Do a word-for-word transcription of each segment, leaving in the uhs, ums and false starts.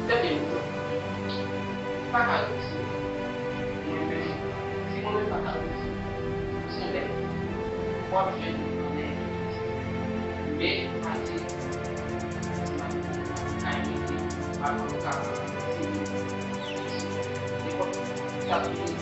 Tande m, pa ka rete sou mwen menm. Si mwen menm pa ka rete sou mwen, se lè w ap jwenn yon nèg. Men, pa di, pa di, pa di, pa di, pa di,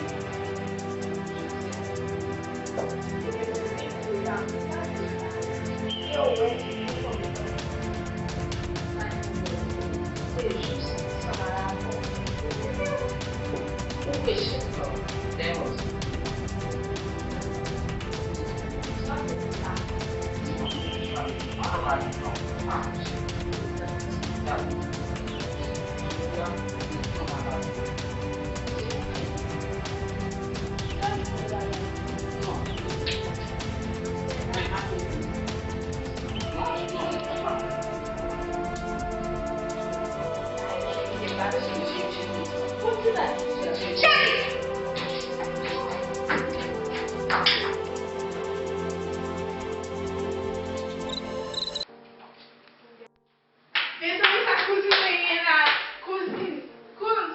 Mezanmi, sa kouzin mwen ye la? Kouzin, kouz,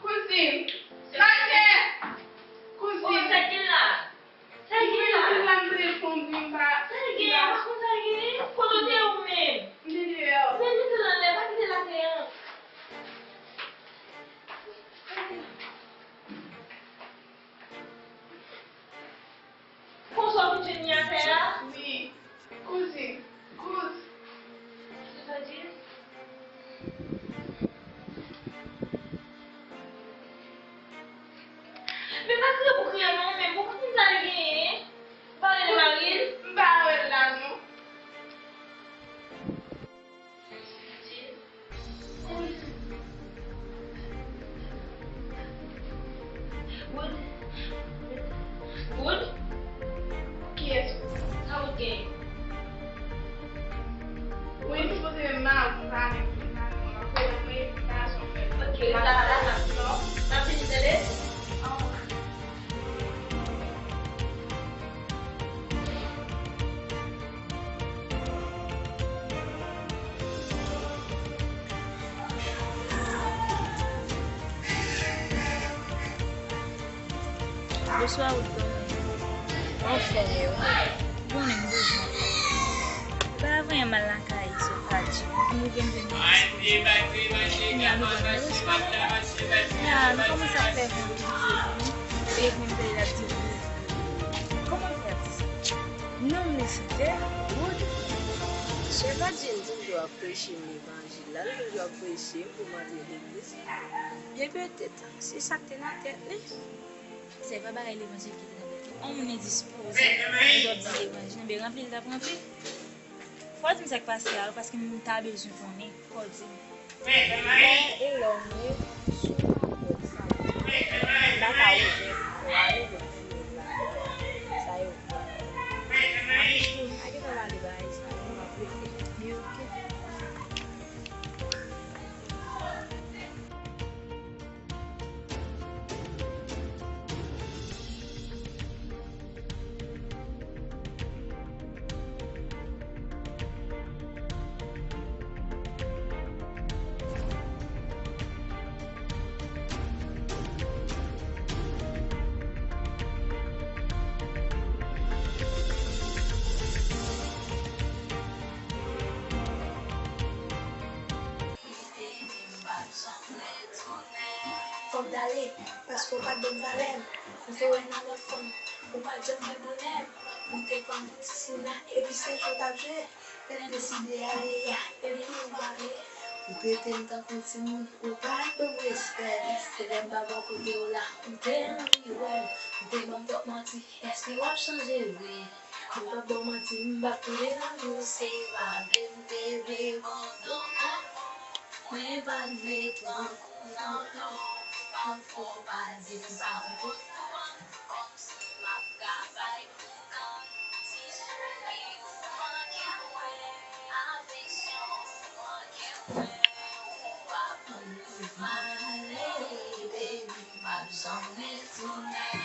kouzin, sa k gen? Kouzin. Sa k gen la? Sa k gen la? Kouzin, la m telefòn pou m pa. Sa k gen? Sa k gen? Kote w te ye ou menm? M te deyò. Men mete l anlè, pa kite l atè an. Konsa w vin jwenn li atè a? Wi. Kouzin, kouz. Kouzin sa di? Men pa kriye pou kriye non, men pou kouzin sa li genyen? Ou pa rele mari l? M pa wè l la non. Wood? Wood? Kiyès? Sa Wood gen? Wi, m sipoze menm madanm, m pa menm, m pa menm, m ap fè yon envitasyon fè. Ok, la, la, la. N ap fini tande? Bonswa, Wood, kòman w ye? Anfòm, e ou? Ou konnen m bezwen w. Bagay vrèman mal lakay, se ou k pa di m. M rive m jwenn yon ti koze. Kounye a nou konn responn. Kounye a nou kòmanse ap fè yon ti koze. E mwen m tande l ap di, kòman l fè ap di sa? Non, m li site Wood. Sè pa di m toujou ap preche m levanjil la, li toujou ap preche m pou m antre legliz. Byen petèt, se sa k te nan tèt li. Se pa bagay levanjil ki te nan tèt li. On moun endispoze, ou t ap di levanjil, men ranpli l t ap ranpli. Fò w di m sa k pase a, paske m ta bezwen konnen. Fò w di m. Lè e lè w ye sou pawòl sa yo. M pa ka ouvè pou w ale, pou w di yo la. Sa yo. Pa gen tan pale bagay sa yo, m ap rete. Men oke. Fò m t ale, paske w pa t ban m valè m. Ou te wè nan lòt fanm, ou pa t janm gen bonè m. Ou te pran m pou ti Sina, epi se jwe w t ap jwe. Lè m deside ale a, epi ou pa vle. Ou trete m tankou timoun, ou pa t ban m respè. Se lè m pa bò kote w la, ou te anvi wè m. Ou te ban m twòp manti, èske w ap chanje vre? Mwen p ap ba w manti, m p ap tounen nan nou, se pa vle m te vle abandone. Mwen pa t vle pran kou nan do. Anfò pa di m pa bon pou ou, kòmsi m ap travay pou kanm. Ti cheri, ou manke mwen, afeksyon ou manke mwen, ou pa konn ki m ale, baby, m p ap janm retounen.